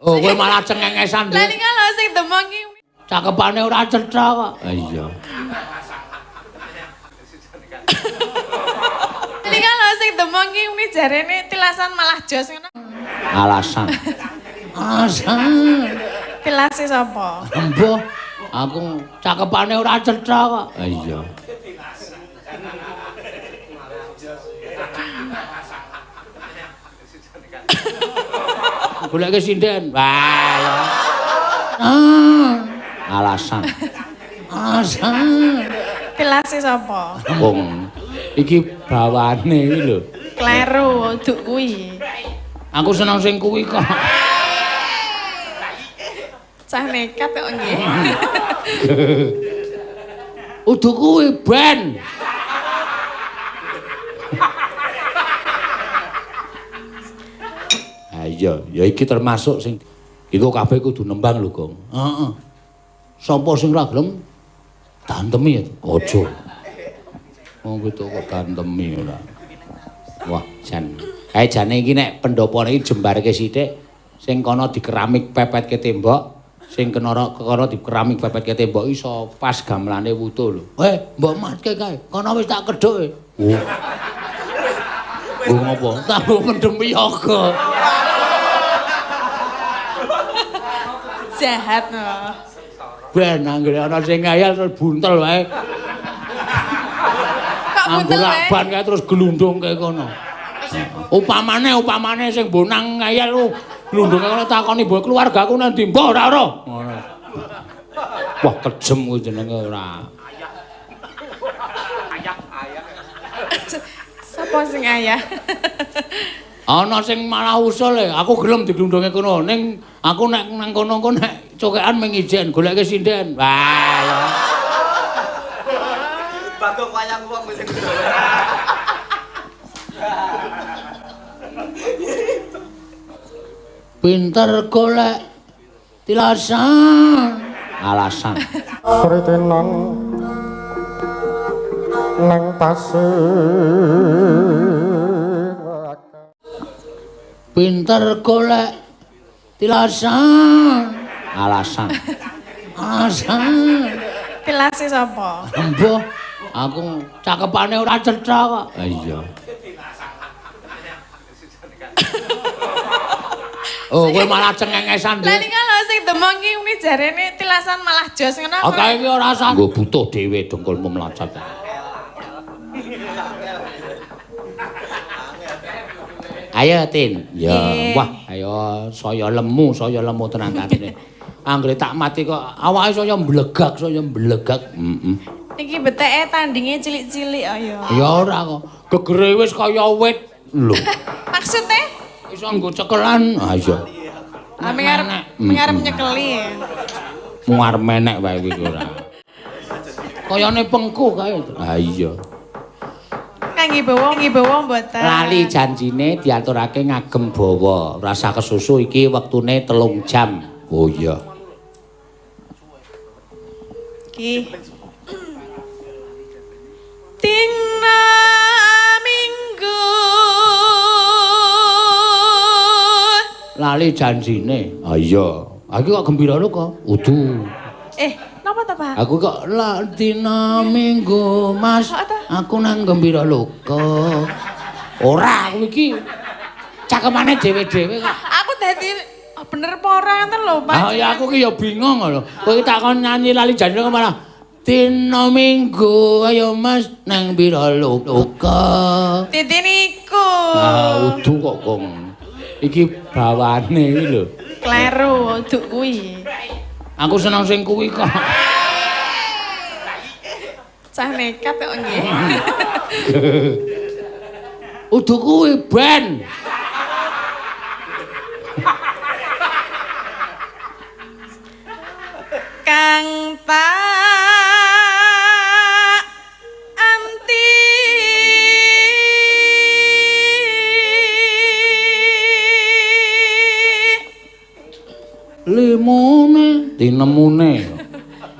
Oh, kowe malah cengengesan. Lah nika lho sing demong ki. Cakepane ora cetha kok. Ha iya. Nika lho sing demong ki muni jarene tilasan malah jos ngono. Alasan. Alasan. Tilase sapa? Embuh, aku cakepane ora cetha kok. Ha iya. Goleke sinden. Wah. Ah. Alasan. Alasan. Tilase sapa? Wong iki bawane iki lho. Kleru uduk kuwi. Aku seneng sing kuwi kok. Cah nekat kok nggih. Uduk kuwi ben. Iya, ya iki termasuk sing iku kabeh kudu nembang lho, Gong. Heeh. Sapa sing ora gelem dantemi ya? Aja. Wong kuwi kok dantemi ora. Wah, jan. Kae jane iki nek pendopone iki jembarke sithik, sing kono dikeramik pepetke tembok, sing kenara kono dikeramik pepetke tembok iso pas gamelane wutuh lho. Eh, mbok matke kae. Kono wis tak kedhuke. Oh. Nggo ngopo? Tak mendem yoga. Jahat no. Ben anggere ana sing ngayal terus buntel wae. Kok buntel wae? Ban kae terus glundung kae kono. Upamane sing bonang ngayal glundung kono takoni mbok keluargaku nang ndi? Mbah ora ora. Ngono. Wah kejem kuwi jenenge ora. Sapa sing ayah? Ana sing malah usul e, aku gelem diglundunge kono ning aku nek nang kono engko nek cokekan mung ijen goleke sinden. Wah. Ya. Bagong wayang wong sing. Pinter golek tilasan. Alasan. Kritenan nang pasir. Pinter golek tilasan. Alasan. Alasan. Tilase sapa? Embuh, aku cakepane ora cetha kok. Ha iya. Oh, kowe malah cengengesan. Lah nika lho sing demong ki muni jarene tilasan malah jos ngono. Ah, kae iki ora usah nggo butuh dhewe dengkulmu mlocot. Ayo Tin. Ya, wah, ayo saya lemu tenan katene. Anggere tak mati kok awake saya mblegak, saya mblegak. Heeh. Iki beteke tandinge cilik-cilik ayo. Ya ora kok. Gegere wis kaya wit. Lho. Maksude? Iso nggo cekelan. Ha iya. Ah mengarep nyekeli. Mung arep menek wae kuwi ora. Kayane pengkuh kae. Ha iya. Kangge bawa, nggih bawa mboten. Lali janjine diaturake ngagem bawa. Rasa kesusu iki wektune 3 jam. Oh iya. Iki. Dina Minggu. Lali janjine. Ha iya. Aku kok gembira lho kok. Udu. Napa ta, Pak? Aku kok la dina Minggu, Mas. Aku nang Gembira Loka. Ora, aku iki cakemane dhewe-dhewe kok. Aku dadi bener apa ora ngoten lho, Pak. Ah ya aku ki ya bingung lho. Kowe iki takon nyanyi lali janjine kok malah dina Minggu, ayo Mas nang Gembira Loka. Titi niku. Ah, udu kok, Kong. Iki bawane iki lho. Kleru uduk kuwi. Aku seneng sing kuwi kok. Cah nekat kok nggih. Udu kuwi ben. Kang tak anti limune tinemune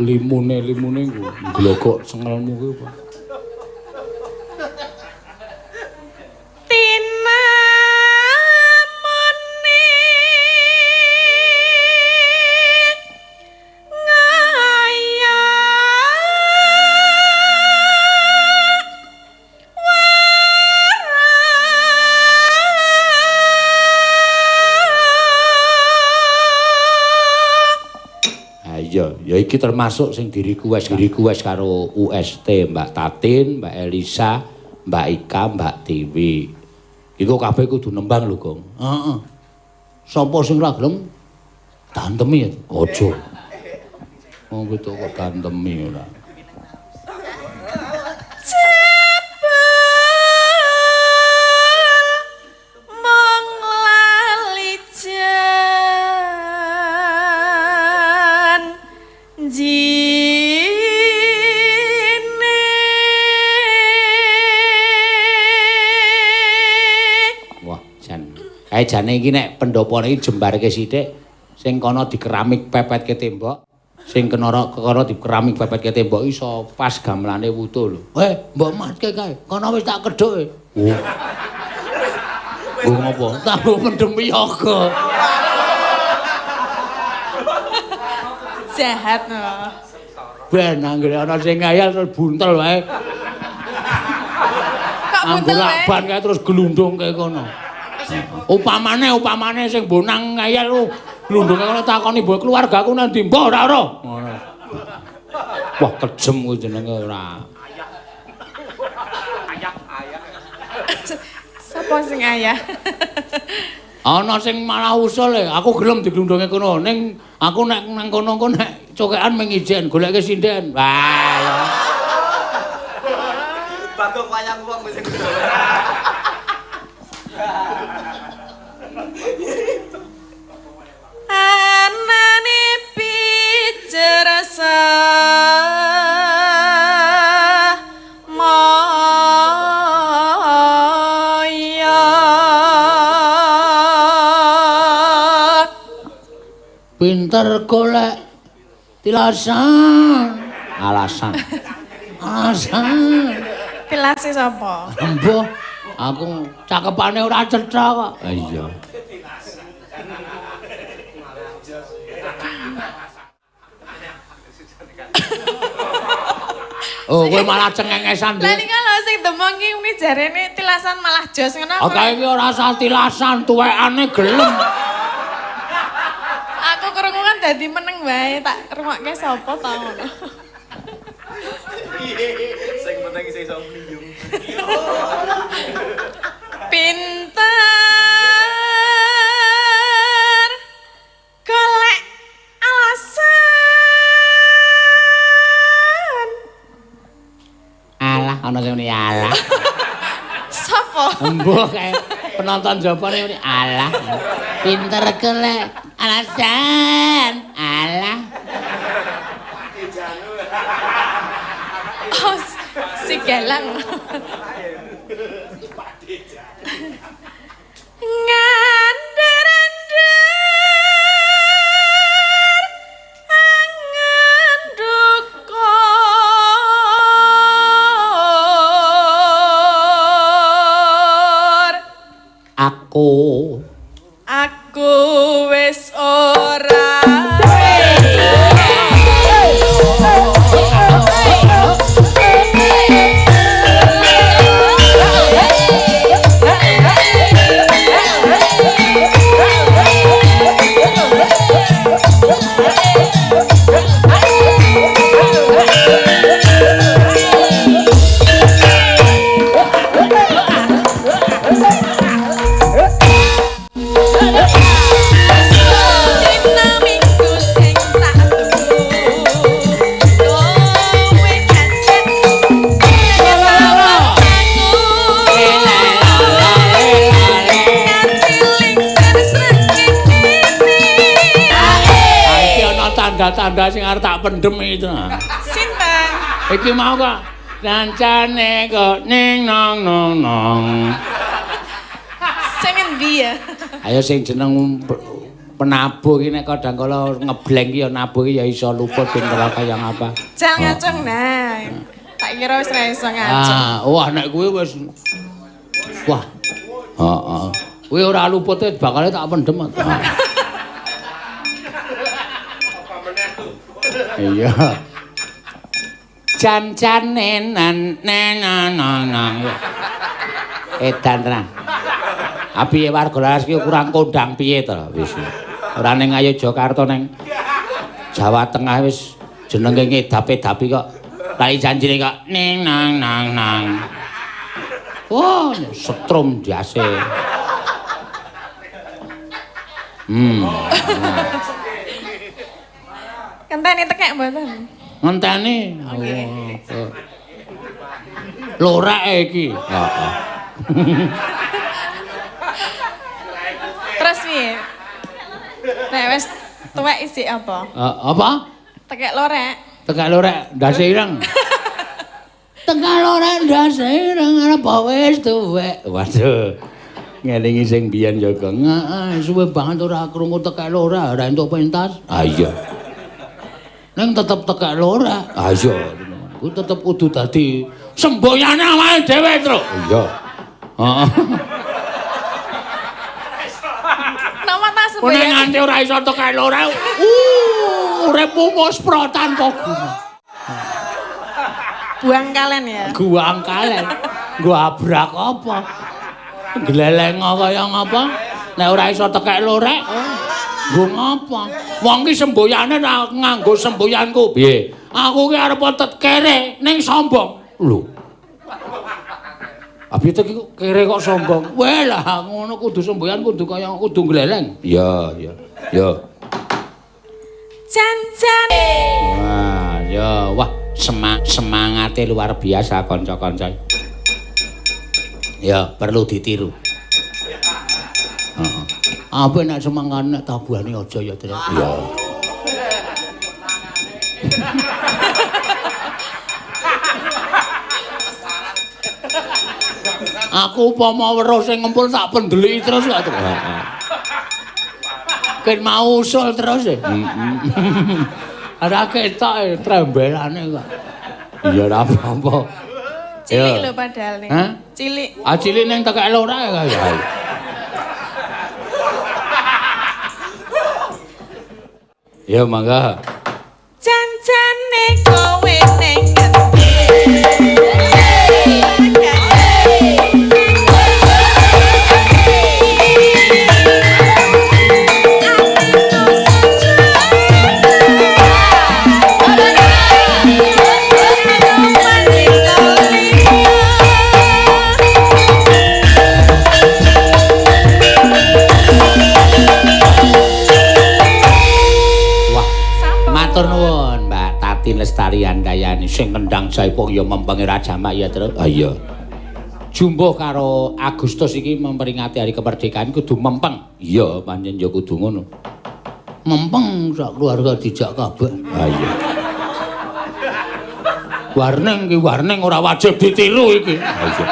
limune ku glogok cengelmu kuwi apa tinamune Iya, ya iki termasuk sing di-request karo UST Mbak Tatin, Mbak Elisa, Mbak Ika, Mbak Tiwi. Iku kabeh kudu nembang lho, Gong. Heeh. Sapa sing ora gelem dantemi ya? Aja. Wong kuwi kok dantemi ora. Jebul mung lali janjine. Wah, jan. Kae jane iki nek pendopone iki jembarke sithik, sing kono dikeramik pepetke tembok, sing kono dikeramik pepetke tembok iso pas gamelane wutuh lho. Mbok matke kae, kono wis tak kedhuke. Oh. Nggo ngopo? Tak mendem yoga. Jahat no. Ben anggere ana sing ngayal terus buntel wae. Kok buntel wae? Ban kae terus glundung kae kono. Upamane sing bonang ngayal glundung kae kono takoni mbok keluargaku nang ndi? Mbah ora ora. Ngono. Wah, kejem kuwi jenenge ora. Sapa sing ayah? Ana sing malah usul e, aku gelem diglundunge kono, ning aku nek nang kono engko nek cokekan mung ijen goleke sinden. Wah. Ya. Bagong wayang wong sing. Anane pijer maya. Pinter golek tilasan. Alasan. Alasan. Tilase sapa? Embuh, aku cakepane ora cetha kok. Ha iya. Oh, kowe malah cengengesan. Lah nika lho sing demong ki muni jarene tilasan malah jos ngono. Ah, kae iki ora usah tilasan, tuwekane gelem. Aku krungu kan dadi meneng wae, tak rungokke sapa ta ngono. Sing penting sing iso mliyung. Pinter golek alasan. Alah, ana sing muni alah. Sapa? Embuh kae penonton jopone muni alah. Pinter golek alasan. Alah. Oh, si Galang. Ngandar-andar angan dukur. Aku wis ora. Tanda-tanda sing arep tak pendem iki to. Sinten? Iki mau kok kancane kok ning nong nong nong. Sing endi ya? Ayo sing jeneng penabuh iki nek kadang kala ngebleng iki ya nabuh iki ya iso luput pinter kaya ngapa. Jal ngacung nah. Tak kira wis ra iso ngacung. Ah, wah nek kuwi wis wah. Heeh. Kuwi ora lupute bakale tak pendem. Iya. Jan-jane nan nan nan. Edan tenan. Ah piye warga laras ki kurang kondang piye to wis. Ora ning Ngayogyakarta ning Jawa Tengah wis jenenge ngedap-edapi kok. Lali janjine kok ning nang nang nang. Wah, setrum ndase. Kenteni tekek mboten? Ngenteni. Oh. Lorek iki. Heeh. Terus piye? Nek wis tuwek isik apa? Apa? Tekek lorek. Tekek lorek ndase ireng. Tekek lorek ndase ireng arep wis tuwek. Waduh. Ngelingi sing biyen ya, Gong. Heeh, suwe banget ora krungu tekek lorek, ora entuk pentas. Ah iya. Ning tetep tekek lorek. Ah iya. Ku tetep kudu dadi semboyane awake dhewe, Truk. Iya. Heeh. Napa ta semboyan? Nek nganti ora iso tekek lorek, uripmu muspra tanpa guna. Buang kalen ya. Buang kalen. Nggo abrak apa? Gleleng kaya ngapa? Nek ora iso tekek lorek, nggo ngapa? Wong ki semboyane nganggo semboyanku. Piye? Aku ki arep tet kere ning sombong. Lho. Abi iki kere kok sombong. Weh lah ngono kudu semboyan kudu kaya kudu gleleng. Iya, iya. Ya. Jan-jane. Wah, ya wah semangate luar biasa kanca-kanca. Ya, perlu ditiru. Heeh. Apa nek semangat nek tabuhane aja ya, Tru. Iya. Aku upama weruh sing ngempul tak pendeliki terus kok. Heeh. Ken mau usul terus e. Heeh. Ora ketok trembelane kok. Iya ora apa-apa. Cilik lho padahal nih. Hah? Cilik. Ah cilik ning tekek lorek ya. Ya mangga. Jan-jane kowe ning ngendi? Matur nuwun Mbak Tati Lestari Handayani sing kendang jaipong ya mempengi Rajamak ya Tru. Ha iya. Jumbuh karo Agustus iki memperingati hari kemerdekaan kudu mempeng. Iya, pancen ya kudu ngono. Mempeng sak keluarga dijak kabeh. Ha iya. Warning iki warning ora wajib ditiru iki. Ha iya.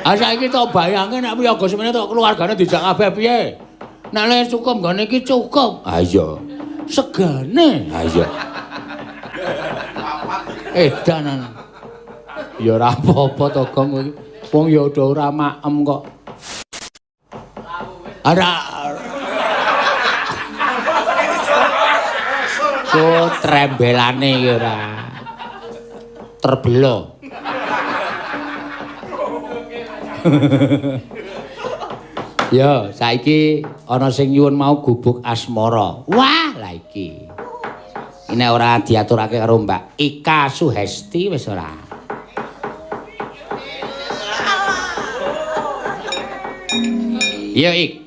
Ah saiki tok bayangke nek wiyaga semene tok keluargane dijak kabeh piye? Nek le cukup nggone iki cukup. Ha iya. Segane. Ha iya. Edan. Ya ora apa-apa to, Gong kowe. Wong ya udah ora maem kok. Ora. So trembelane iki ora. Terbelo. Ya, saiki ana sing nyuwun mau gubuk asmara. Wah, lah iki. Ini ora diaturake karo Mbak Ika Suhesti wis ora. Ya ik.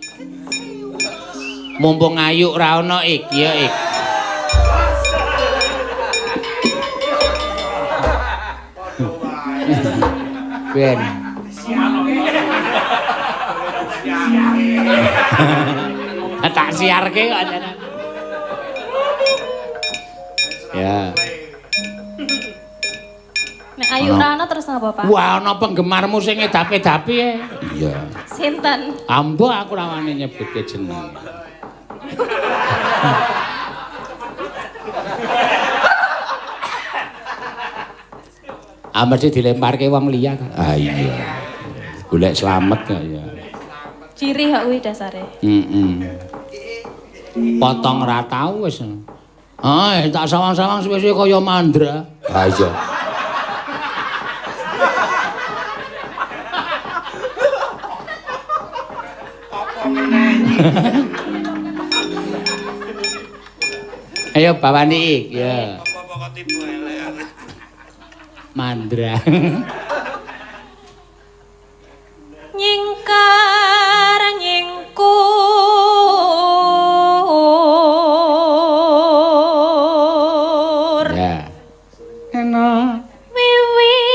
Mumpung ayu ora ana ik, ya ik. Ben. Tak siarke kok jane. Ya. Nek ayu ora ana terus napa, Pak? Wah, ana penggemarmu sing ngedapi-dapi e. Iya. Sinten? Ambo aku ora wani nyebutke jeneng. Ah mesti dilemparke wong liya ta. Ah iya. Golek slamet kok ya. Ciri hak kuwi dasare. Heeh. Potong ra tau wis. Ah, tak sawang-sawang suwe-suwe kaya mandra. Ha iya. Ayo bawani iki, ya. Apa-apa kok tiba elek. Mandra. Nyingkar nyingkur ya. Enak. Wiwitane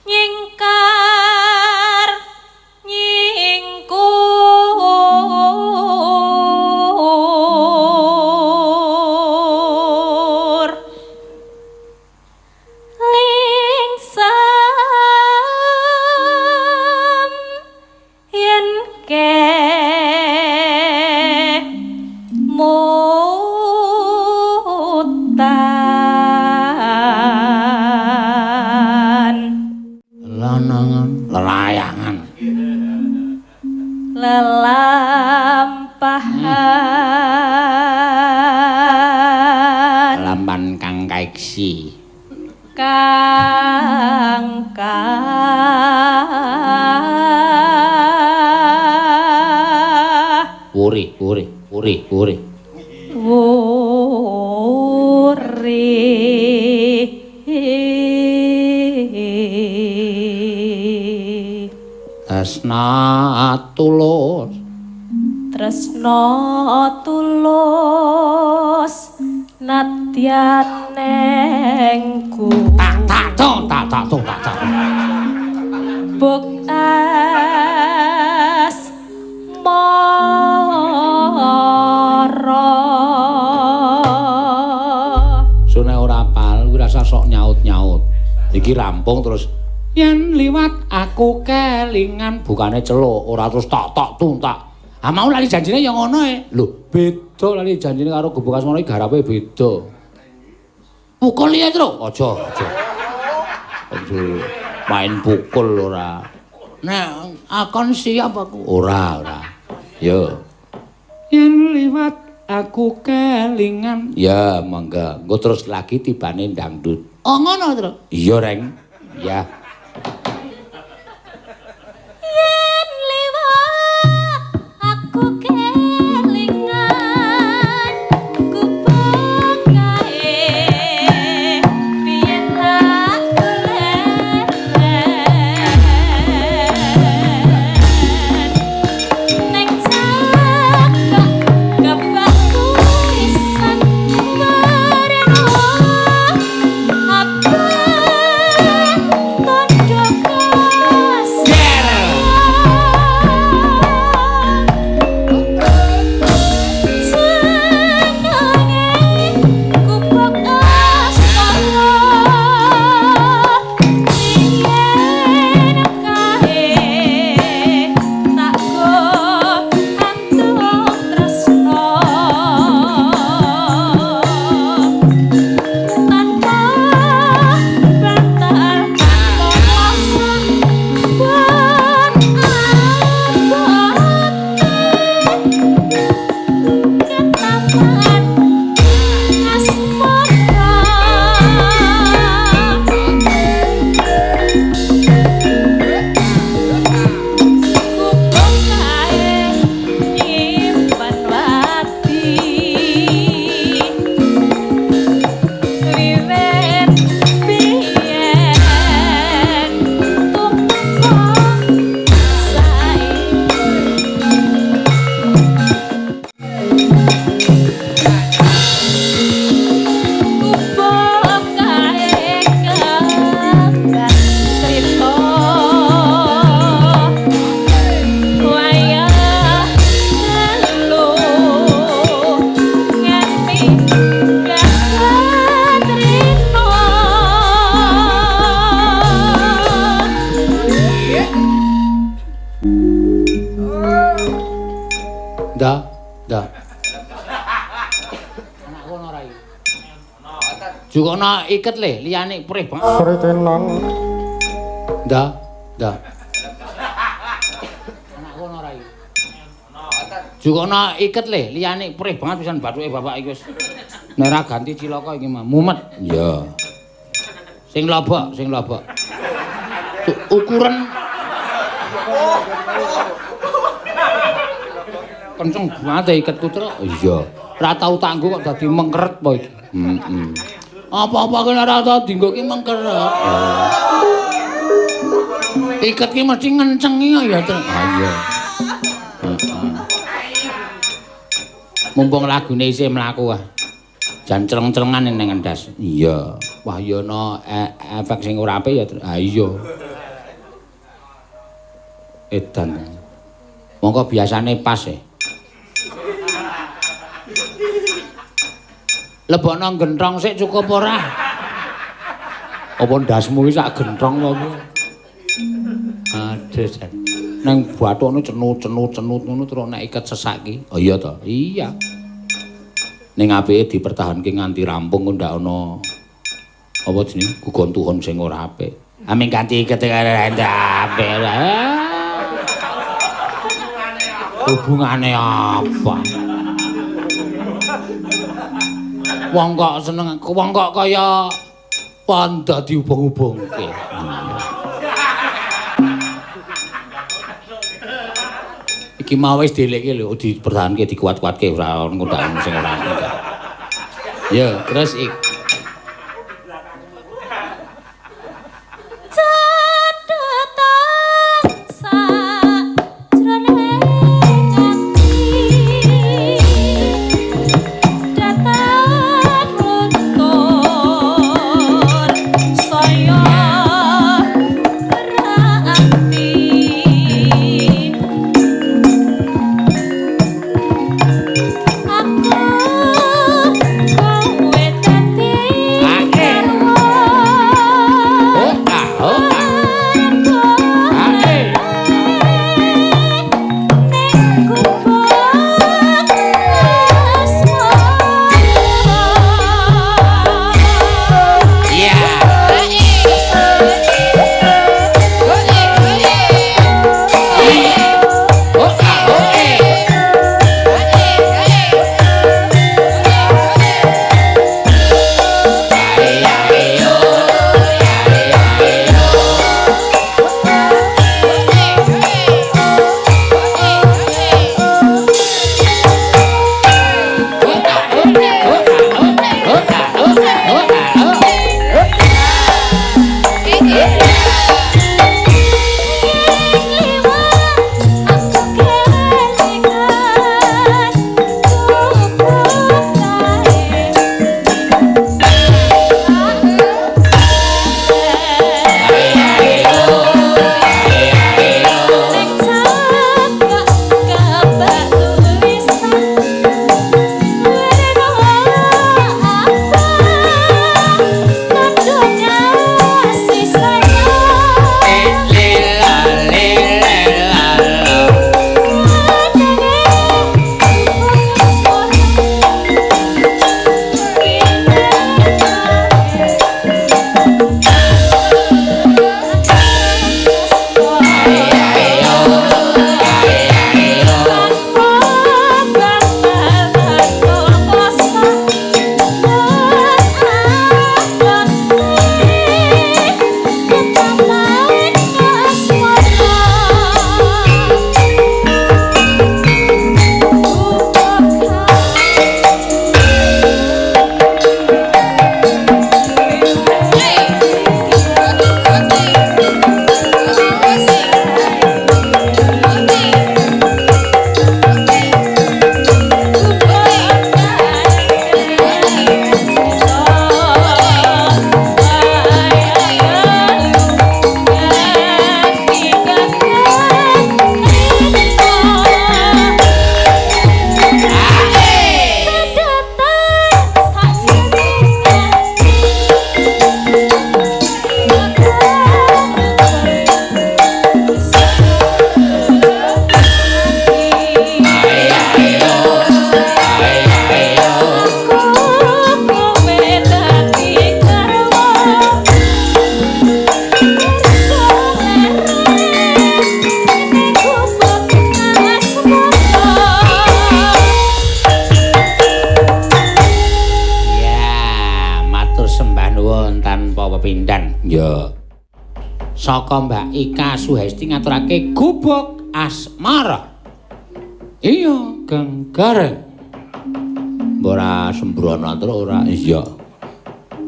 nyingkar nyingkur lingsem yen ke mutan Lanangan, lelayangan. Lelampahan Lamban kang kaiksi. Kang Wuri, wuri, wuri, wuri. Wuri. Tresna tulus. Tresna tulus nadyan nengku. Tak tak tung tak tak tung tak tak. Buk as mara. Sune ora apal kuwi rasa sok nyaut-nyaut. Iki rampung terus yen liwat aku kelingan bukane celuk ora terus tak tak tung tak. Ah mau lali janjine ya ngono e. Lho, beda lali janjine karo Gubuk Asmara iki garape beda. Pukul ya, Tru. Aja, aja. Aja main pukul ora. Nek akon siap aku. Ora, ora. Yo. Yen liwat aku kelingan. Ya, monggo. Engko terus lagi tibane dangdut. Oh, ngono, Tru. Iya, Reng. Ya. Yen liwat aku kelingan gubuk kae biyen aku leren neng cakak kebakku isan mareno apa tondo kasih. Senenge gubuk asmara yen kae tak go antuk tresno tanpa bantal lolosan ben abote ketapan asmara. Gubuk kae nyimpen wati wiwit biyen tumeka saiki. Gubuk kae kembar crita wayah telu nganti katrina. Ndak, ndak. Anakku ono ora iki? Jukono iket le, liyane prih banget. Sritenan. Ndak, ndak. Anakku ono ora iki? Jukono iket le, liyane prih banget pisan bathuke bapak iki wis. Nek ora ganti cilaka iki mah mumet. Iya. Sing lobok, sing lobok. Ukuran kenceng banget iketku, Truk. Iya. Ora tau tanggo kok dadi mengkeret apa iki? Heeh. Apa-apa ki ora tau dienggo ki mengkeret. Iket ki mesti ngencengi ya, Truk. Ha iya. Heeh. Mumpung lagune isih mlaku ah. Jan celeng-celengan ning endas. Iya. Wah ya ana efek sing ora apik ya, Truk. Ha iya. Edan. Mongko biasane pas e. Lebokno genthong sik cukup ora? Apa ndasmu iki sak genthong apa piye? Aduh, jan. Nang bathukne cenut-cenut-cenut ngono terus nek iket sesak ki. Oh iya to? Iya. Ning apike dipertahanke nganti rampung kok ndak ana apa jenenge gugon-tuhon sing ora apik. Aming ganti iket apik. Hubungane apa? Wong kok seneng, wong kok kaya panda diubung-ubungke. Iki mau wis dielekke lho, dipertahanke, dikuat-kuatke ora ono ndak sing ora. Ya, terus iki Saka Mbak Ika Suhesti ngaturake Gubuk Asmara. Iya, Geng Gareng. Ora sembrono terus ora. Iya.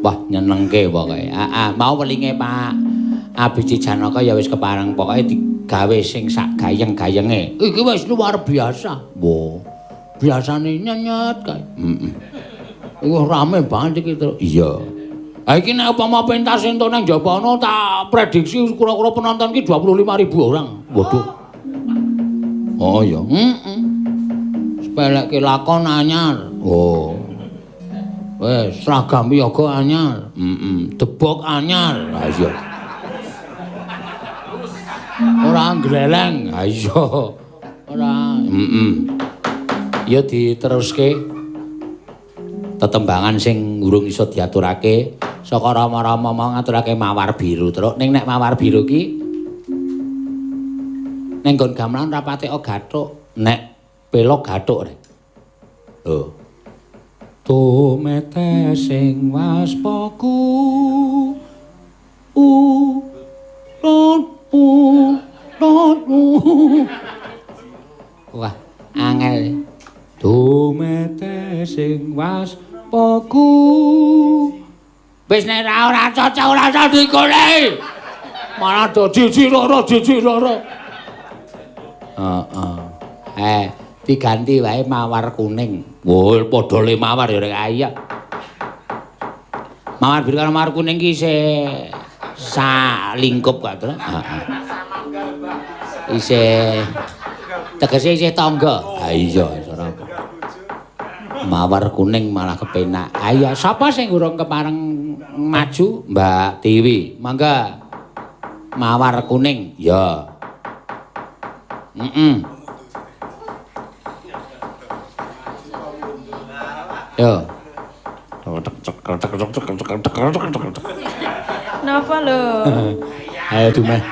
Wah, nyenengke pokoke. Heeh, mau welinge Pak Abiji Janaka ya wis kepareng pokoke digawe sing sak gayeng-gayenge. Iki wis luar biasa. Wah. Biasane nyenyet kae. Heeh. Wah, rame banget iki terus. Iya. Ha iki nek upama pentas entuk nang njaba ana tak prediksi kira-kira penonton ki 25.000 orang. Waduh. Oh iya. Heeh. Sepelekke lakon anyar. Oh. Wes seragam yoga anyar. Heeh. Debok anyar. Ha iya. Ora ngleleng. Ha iya. Ora. Heeh. Ya diteruske tetembangan sing urung iso diaturake saka rama-rama mau ngaturake mawar biru terus ning nek mawar biru ki ning nggon gamelan ora patek gathuk nek pelog gathuk rek lho tumete sing waspaku u rot u rot u. Wah angel. Tumete sing waspaku. Wis nek ora cocok ora usah digoleki. Malah do jiji loro jiji loro. Heeh. Diganti wae mawar kuning. Wah, padha le mawar ya rek ayo. Mawar biru karo mawar kuning ki isih sak lingkup kok, Tru. Heeh. Isih tegese isih tangga. Ha iya, ora apa. Mawar kuning malah kepenak. Ayo, sapa sing urung kepareng maju? Mbak Tiwi. Mangga. Mawar kuning. Ya. Heeh. Yo. Napa lho? Ayo dumeh.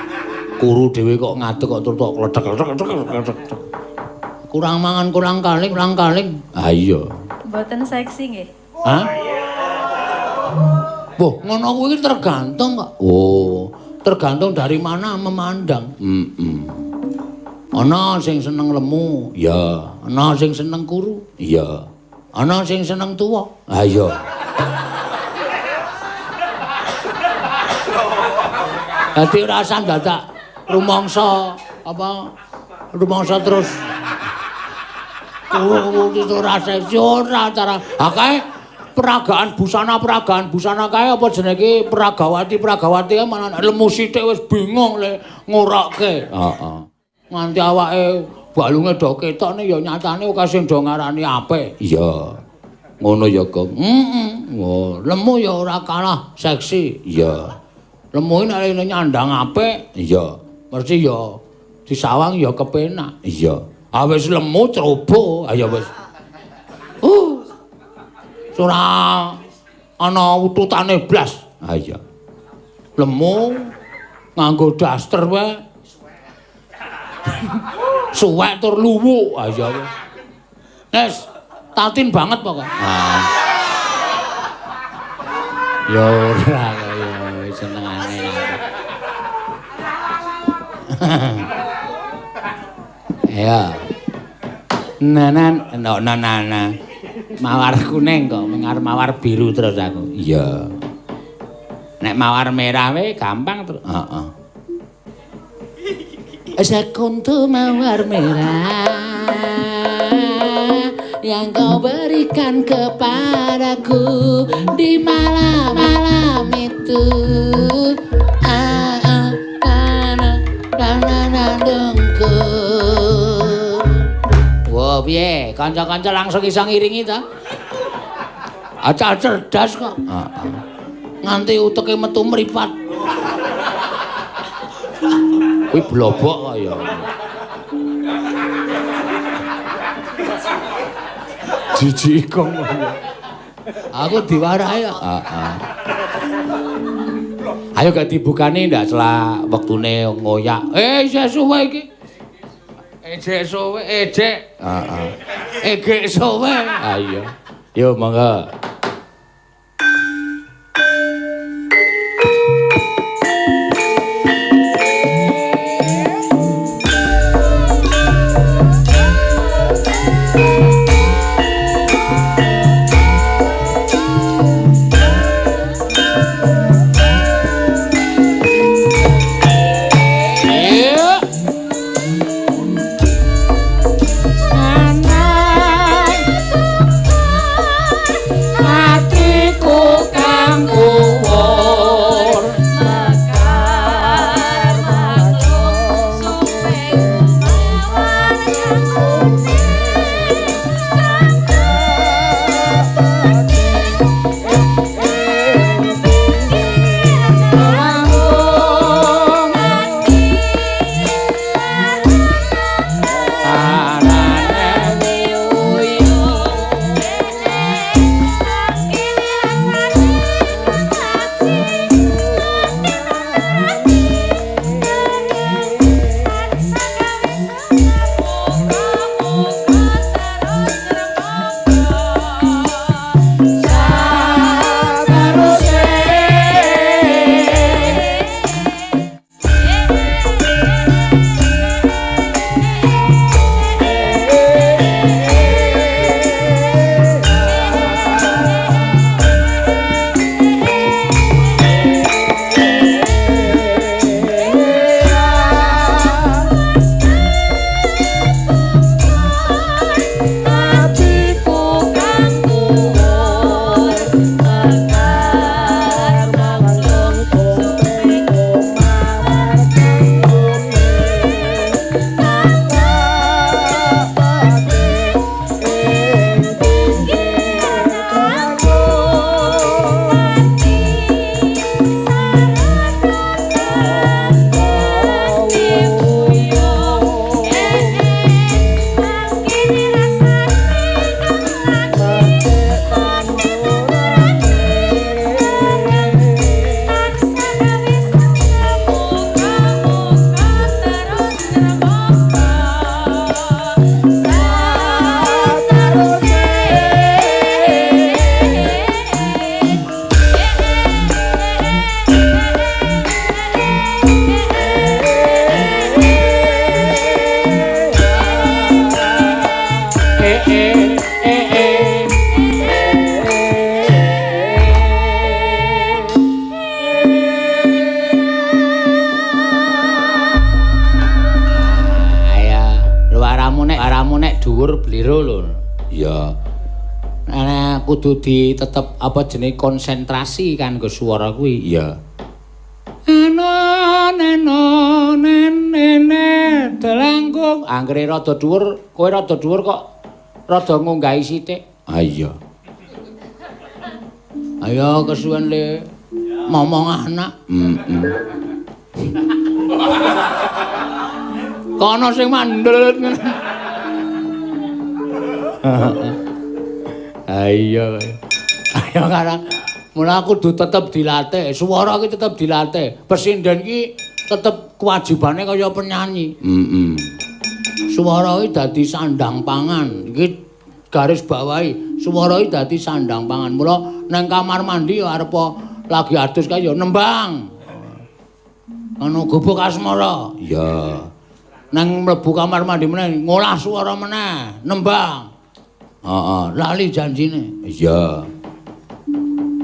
Kuru dhewe kok ngadeg kok tur tok kledek-kledek. Kurang mangan kurang kaling, kurang kaling. Ha iya. Mboten seksi nggih. Hah? Wah, ngono kuwi tergantung kok. Oh, tergantung dari mana memandang. Heeh. Ana sing seneng lemu, ya. Ana sing seneng kuru, iya. Ana sing seneng tuwa, ha iya. Dadi ora usah dadak rumangsa apa rumangsa terus kuru itu ora seksi ora cara. Ha kae peragaan busana kae apa jenenge iki peragawati kae malah lemu sithik wis bingung le ngurokke. Heeh. Nganti awake balunge do ketok ne ya nyatane akeh sing do ngarani apik. Iya. Ngono ya, Gong. Heeh. Oh, lemu ya ora kalah seksi. Iya. Lemu nek nyandang apik, iya. Mesti ya disawang ya kepenak. Iya. Ah wis lemu ceroboh, ayo wis. Ora ana ututane blas. Ha iya. Lemu nganggo daster wae. Suwek tur luwuk. Ha iya. Wis, tatin banget pokoke. Ah. Ya ora kaya senengane. Ya. Nanan no nana. Mawar kuning kok mengar mawar biru terus aku. Iya. Nek mawar merah wae gampang terus. Heeh. Sekuntum mawar merah yang kau berikan kepadaku di malam-malam itu. Wah, piye? Kanca-kanca langsung iso ngiringi ta? Acah cerdas kok. Heeh. Nganti uteke metu mripat. Kuwi blobok kok ya. Jijik kok. Aku diwarahi kok. Heeh. Ayo gak dibukani ndak selak wektune ngoyak. Isih suwe iki. Ejek suwe, ejek. Heeh. Egek suwe. Ha iya. Yo monggo. dhuwur bliro lho. Iya. Nah, kudu di tetep apa jenenge konsentrasi kan nggo swara kuwi. Iya. Eno neno nene delangkung. Anggere rada dhuwur, kowe rada dhuwur kok rada ngunggahi sithik. Ah iya. Ayo kesuwen le momong anak. Heeh. Kono sing mandel ngene. Ayo. Ayo karang mula kudu tetep dilatih, swara ki tetep dilatih. Pesinden ki tetep kewajibane kaya penyanyi. Heeh. Swara ki dadi sandang pangan. Iki garis bawahi, swara ki dadi sandang pangan. Mula nang kamar mandi ya arep lagi adus kae ya nembang. Ana gubuk asmara. Iya. Nang mlebu kamar mandi meneh ngolah swara meneh, nembang. Heeh, lali janjine. Iya.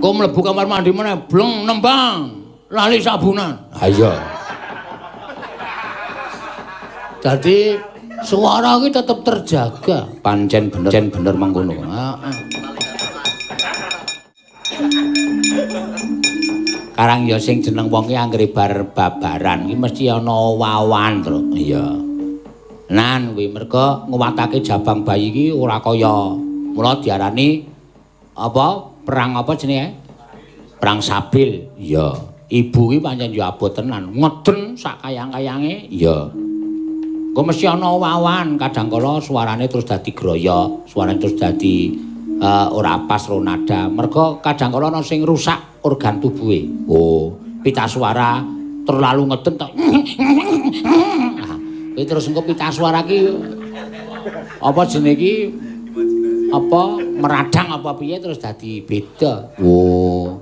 Kok mlebu kamar mandi meneh bleng nembang, lali sabunan. Ha iya. Dadi suara ki tetep terjaga. Pancen bener mengkono. Heeh. Karang ya sing jeneng wong ki anggere bar babaran ki mesti ana wawan, Tru. Iya. Nan kuwi merga nguwatake jabang bayi ki ora kaya mula diarani apa perang apa jenenge? Perang Sabil. Iya. Ibu ki pancen ya abot tenan, ngeden sak kayang-kayange. Iya. Engko mesti ana wawan, kadang kala suarane terus dadi groyok, suarane terus dadi ora pas ro nada. Merga kadang kala ana sing rusak organ tubuhe. Oh, pita suara terlalu ngeden tok. Kuwi terus engko pita suara ki apa jenenge ki apa meradang apa piye terus dadi beda. Oh.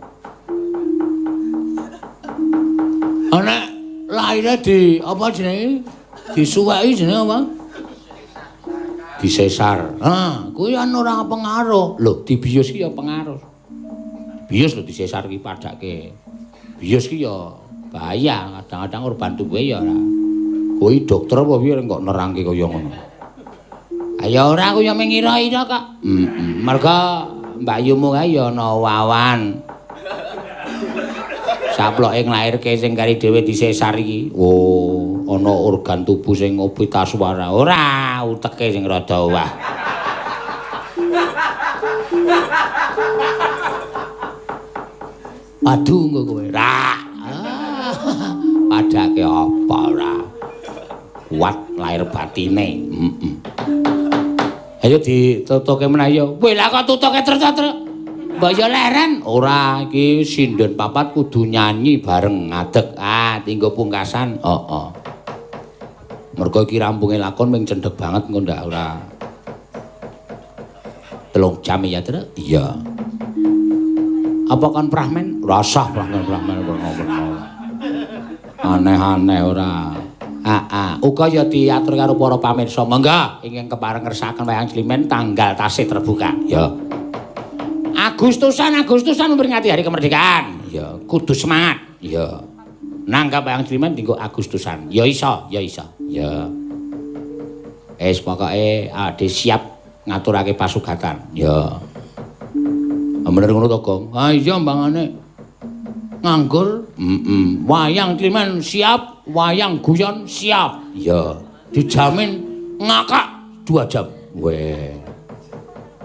Ana lahire di apa jenenge? Disuweki jenenge apa? Disesar. Ha, kuwi kan ora pengaruh. Lho, dibius ki ya pengaruh. Bius lho disesar ki padake. Bius ki ya bahaya, kadang-kadang organ tubuhe ya ora. Kuwi dokter apa piye kok nerangke kaya ngono. Ya ora aku ya mengira-ira kok. Heeh. Merga mbakyumu kae ya ana wawan. Saploke nglairke sing kari dhewe disesar iki. Oh, ana organ tubuh sing pita suara. Ora, uteke sing rada owah. Padu engko kowe. Ra. Padake apa ora? Kuat lahir batine. Heeh. Ayo ditutuke meneh ya. Weh lah kok tutuke terus-terus. Mbok ya leren. Ora, iki sinden papat kudu nyanyi bareng ngadeg. Ah, tinggo pungkasan. Heeh. Mergo iki rampunge lakon ming cendhek banget engko ndak ora. 3 jam ya, Truk? Iya. Apa kon prahmen? Ora usah prahmen-prahmen werna-werna. Aneh-aneh ora. Heeh, uga ya diatur karo para pamirsa. Monggo ingkang kepareng ngersakaken wayang Climen tanggal tasih terbuka. Ya. Agustusan memperingati hari kemerdekaan. Ya, kudu semangat. Ya. Nanggap wayang Climen dinggo Agustusan. Ya iso, ya iso. Ya. Wis pokoke ade siap ngaturake pasugatan. Ya. Bener ngono to, Gong? Ah iya mbangane. Nganggur? Heeh. Wayang Climen siap, wayang guyon siap. Ya, dijamin ngakak 2 jam. Weh.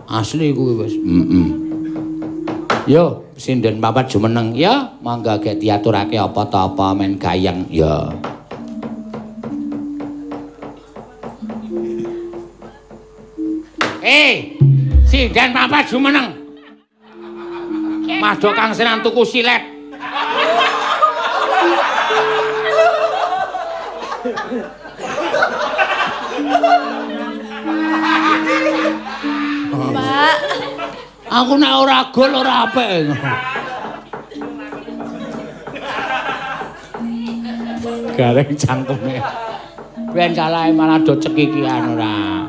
Asli kuwi wis. Heeh. Yo, sinden papat jumeneng ya, monggo gek diaturake apa ta apa men gayeng ya. Sinden papat jumeneng. Mas do Kang Senan tuku silet. Pak. Aku nek ora gol ora apik. Gareng cangkeme. Ben salahe malah do cekikian ora.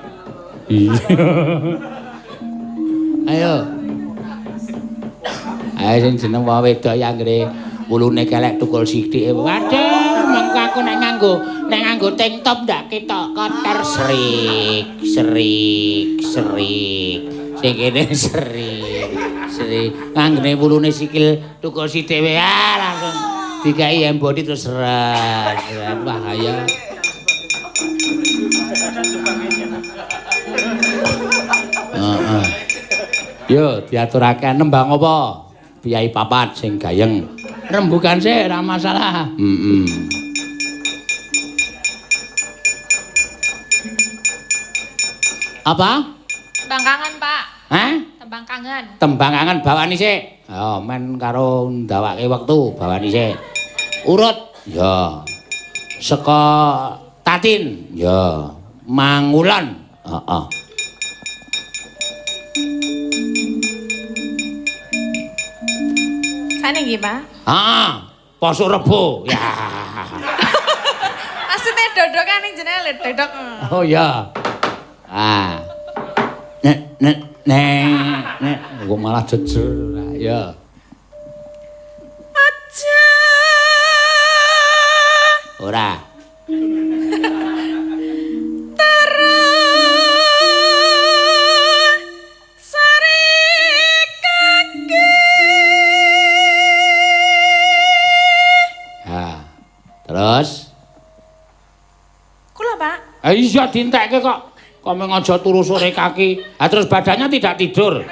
Iya. Ayo. Ayo sing jeneng wong wedok ya anggere wulune kelek tukul sithik. Waduh, mengko aku nek nganggo Nganggo tank top ndak ketok kotor serik, serik, serik. Sing kene serik, serik. Nganggene wulune sikil tukul sithik wae langsung dikai embodi terus seret. Bahaya. Heeh. Yo diaturake nembang apa? Piyai papat sing gayeng. Rembugan sik ora masalah. Heeh. Apa? Tembang kangen, Pak. Hah? Tembang kangen. Tembang kangen bawani sik. Oh, men karo ndawake wektu bawani sik. Urut. Ya. Saka Tatin. Ya. Mangulan. Heeh. Sane nggih, Pak? Heeh. Poso Rebo. Ya. Maksudnya dodokan ning jenenge lho, dodok. Oh ya. Ah. Nek nek nek nek kok malah jejer. Ya. Aja. Ora. Terus sari kaki. Ha. Terus? Kula, Pak. Iya dientekke kok. Kok mung aja turu sore kaki. Ha terus badannya tidak tidur.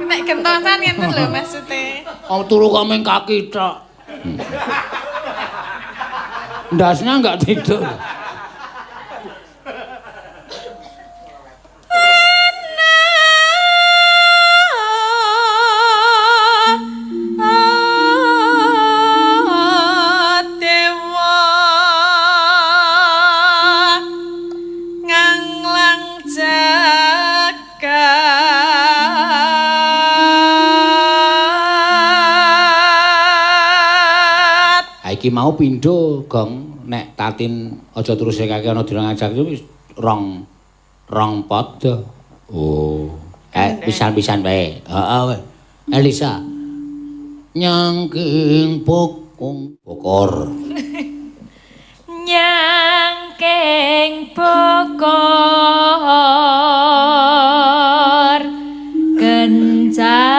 Nek gentosan ngenten lho maksude. Oh turu kok mung kaki tok. Ndasnya enggak tidur. Dewa nganglang jagat. Ha iki mau pindho, Gong, nek Tatin aja turu sore kaki ana dina ngajak itu wis rong rong padha. Oh, pisan-pisan wae. Heeh wae. Elisa. Nyangking pokong bokor. Nyangking bokor kencanane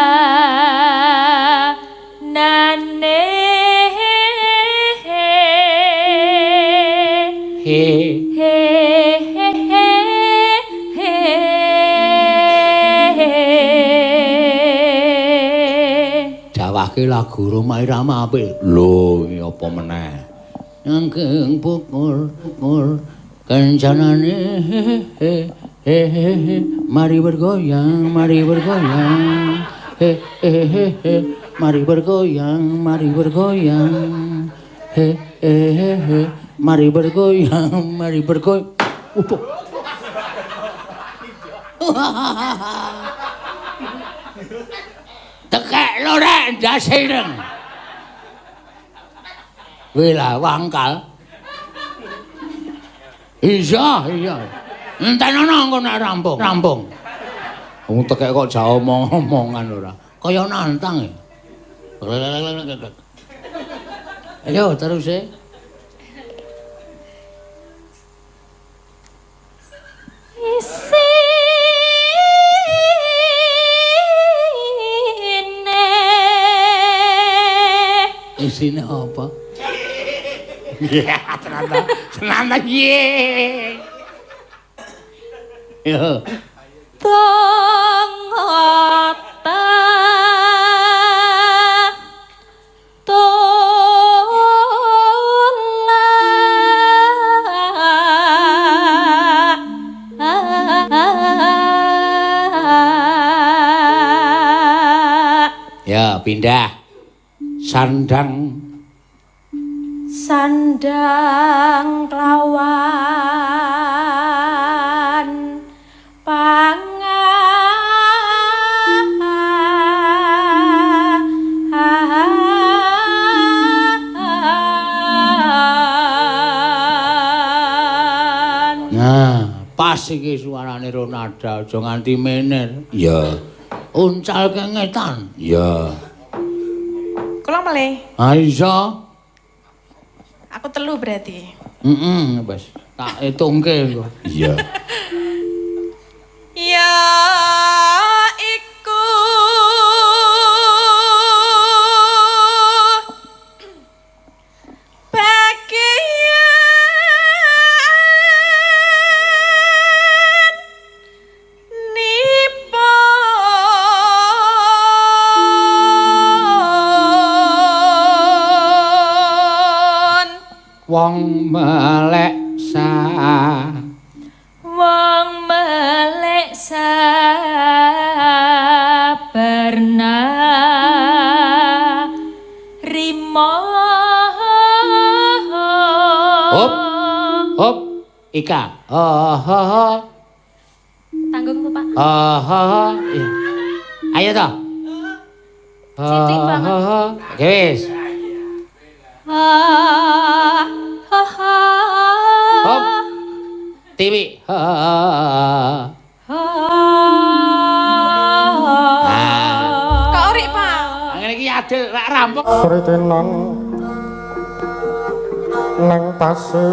He. He he he he. Dawake lagu Rhoma Irama apik. Lho, iki apa meneh? Nyangking bokor bokor kencanane he he he he mari bergoyang mari bergoyang he he he he mari bergoyang mari bergoyang he he he he mari bergoyang mari bergoyang. Utuh. Tekek lho rek ndase ireng. Wela wangkal. Iya, iya. Entenono engko nek rampung, rampung. Wong tekek kok jak omong-omongan ora. Kaya nantang ya. Ayo terus e. Isine. Isine apa? Ya, ternyata senang ye. Yo. Tongota tola. Ya, pindah. Sandang sandang kelawan pangan Nah, pas iki suarane Ronada aja nganti mener. Iya. Uncal kengetan. Iya. Kula melih. Ha iya. Aku telu berarti. Heeh, wis. Tak hitungke engko. Iya. Ya iku bagian nipun Wong melek sa Wong melek sabarna rimo. Hop. Hop. Ika. Ha ha ha. Tanggung tuh, Pak. Ha ha ha. Iya. Ayo toh. Ha Sithik banget. ha ha. Oke wis. Ha ha ha. Hop. Tiwi. Ha ha ha. Ha. Kok orik, Pak? Ngene iki adil rak rampung. Sritenan nang pasir.